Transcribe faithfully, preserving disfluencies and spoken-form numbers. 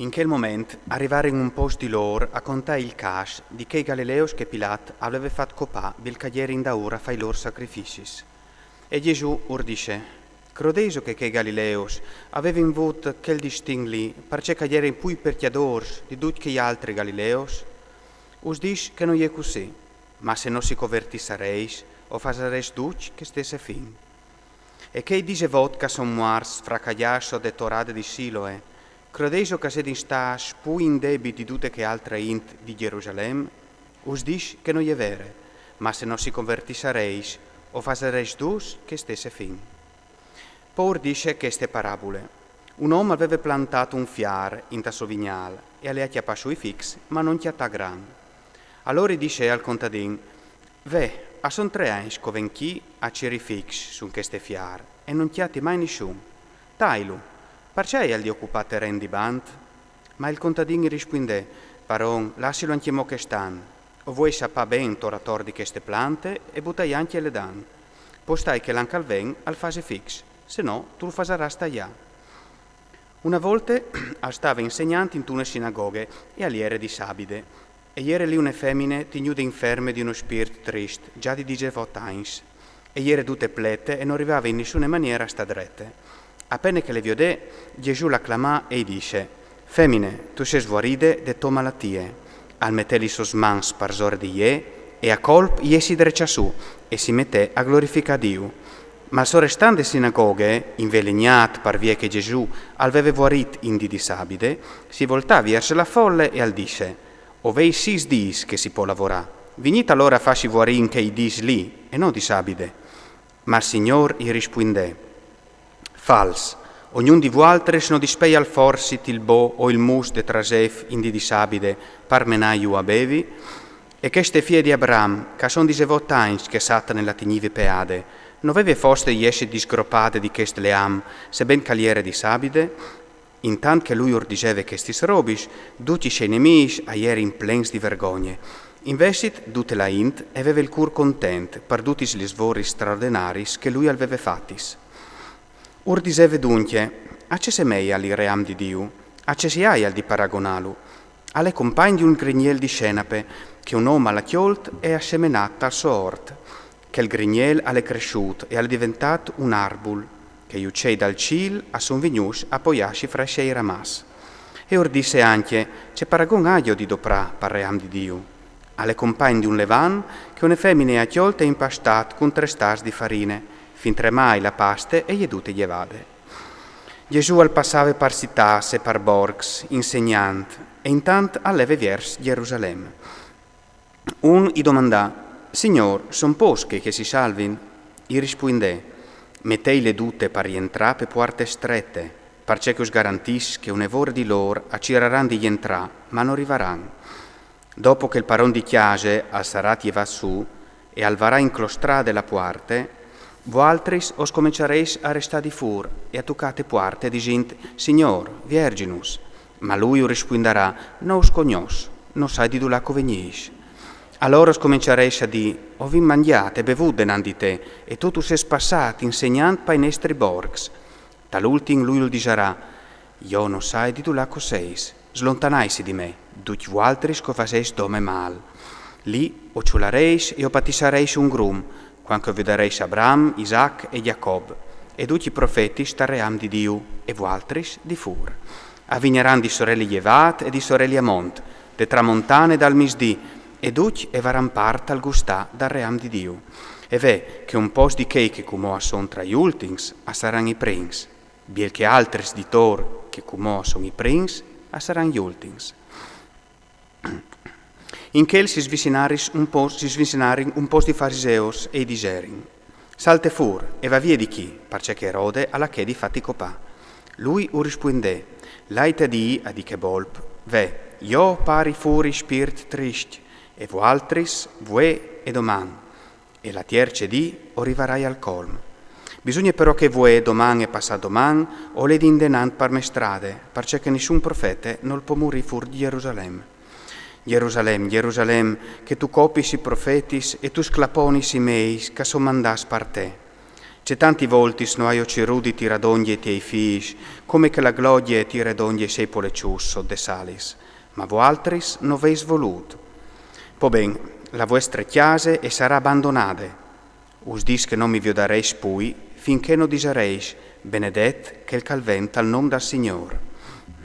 In chel moment a rivarin un pôcs di lôr a contâi il câs di chei Galileus che Pilat al veve fat copâ, biel ch'a jerin daûr a fâ i lôr sacrificis. E Jesù ur dîs: Crodêso che chei Galileus a vevin vût chel distint li, parcè ch'a jerin plui pecjadôrs di ducj chei altris Galileus? Us dîs che no je cussì, ma se no si convertissarês, o fasarês ducj chê stesse fin. E chei disevot ch'a son muarts fracagnâts sot de torade di Siloe, crodêso ch'a sedin stâts plui in debit di dute chê altre int di Jerusalem? Us dîs che no je vere, ma se no si convertissarês, o fasarês ducj chê stesse fin. Po ur dîs cheste parabule: Un om al veve plantât un fiâr intal so vignâl e al è cjapât sù i fics, ma no 'nd cjatà gran. Alore i dîs al contadin: Ve, a son trê agns ch'o ven chi a cirî fics su cheste fiâr e no 'nd cjati mai nissun. Tailu, parcè aial di ocupâ teren di bant? Ma il contadin i rispuindè: Paron, lassilu ancjemò chest an. O vuei sapâ ben tor ator di cheste plante e butâi ancje ledan. Po stâi che l'an ch'al ven al fasi fics, se no tu lu fasarâs taiâ. Une volte al stave insegnant intune sinagoghe e al jere di sabide. E jere li une femine tignude inferme di uno spirt trist, za di disevot agns. E jere dute plete e no rivave in nissune maniere a stâ drete. A pene che le viodè, Jesù la clamà e i dîs: Femine, tu sês vuaride de tô malatie. Al metè lis sôs mans parsore di jê, e a colp jê si drecjà sù e si metè a glorificâ Diu. Ma il so restant de sinagoghe, invelegnât par vie che Jesù al veve vuarît in dì di sabide, si voltà viers la fole e al dîs: O vês sîs dîs che si pò lavorâ. Vignît alore a fâsi vuarî in chei dîs li, e no di sabide. Ma il Signôr i rispuindè: Fals, ognun di vualtris no dispeie alforsit il bo o il mus de trasêf in dì di sabide par menâju a bevi? E cheste fie di Abram, ch'a son disevot agns che Satane la tignive peade, no veve fos de jessi disgropade di chest leam, seben ch'al jere di sabide? Intant che lui ur diseve chestis robis, ducj i siei nemîs a jerin plens di vergogne. Invezit dute la int e veve il cûr content par dutis lis voris straordenariis che lui al veve fatis. Ur diseve duncje: A ce semeie il ream di Diu? A ce si aial di paragonâlu? Al è compagn di un grignel di senape, che un om al à cjolt e al à semenât tal so ort. Chel grignel al è cressût e al è deventât un arbul, che i ucei dal cîl a son vignûts a poiâsi fra i siei ramaçs. E ur disse ancje: Ce paragon aio di doprâ pal ream di Diu? Al è compagn di un levan, che une femine e à cjolt e impastât cun trê stas di farine, fintremai la paste e je dute jevade. Jesù al passave par citâts e par borcs, insegnant, e intant al leve viers Jerusalem. Un i domandà: Signôr, son pôcs chei che si salvin? I rispuindè: Meteile dute par jentrâ pe puarte strete, parcè che us garantìs che une vore di lôr a ciraran di jentrâ, ma no rivaran. Dopo che il paron di cjase al sarà jevât sù e al varà inclostrade la puarte, vualtris o scomençarês a restâ di fûr e a tucâ te puarte disint: Signôr, vierzinus. Ma lui ur rispuindarà: No us cognòs, no sai di dulà che o vegnîs. Alore o scomençarês a dî: O vin mangjât e bevût denant di te, e tu tu sês passât insegnant pai nestris borcs. Tal ultin lui ul disarà: Jo no sai di dulà che o sês, slontanaitsi di me, ducj vualtris che o fasês dome mâl. Li o ciularês e o patisarês un grum, cuant che o viodarês Abram, Isac e Jacob, e ducj i profetis tal ream di Diu, e vualtris di fûr. A vignaran di soreli jevât e di soreli a mont, de tramontane e dal misdì, e ducj e varan part al gustâ dal ream di Diu. E ve che un pôcs di chei che cumò a son tra i ultins a saran i prins, biel che altris di lôr che cumò a son i prins a saran i ultins. In chel si svicinarin un pôcs, si svicinarin un pôcs di fariseus e i diserin: Salte fûr e va vie di chi, parcè che Erode al à chê di fâti copâ. Lui ur rispuindè: Lait a dî a di chê bolp: Ve, jo o pari fûr i spirts triscj, e vualtris, vuê e doman, e la tierce dì o rivarai al colm. Bisugne però che vuê, doman e passâdoman o ledin denant par me strade, parcè che nissun profete nol pò murî fûr di Jerusalem. Jerusalem, Jerusalem, che tu copis i profetis e tu sclaponis i meis ch'a son mandâts par te. Ce tantis voltis no aio cirût di tirâ dongje i tiei fîs, come che la glodie e tire dongje i siei poleçuts sot des alis, ma voaltris no vês volût. Po ben, la vuestre cjase e sarà bandonade. Us dîs che no mi viodarês pui, fin che no disarês: benedet chel che al ven tal non dal Signôr.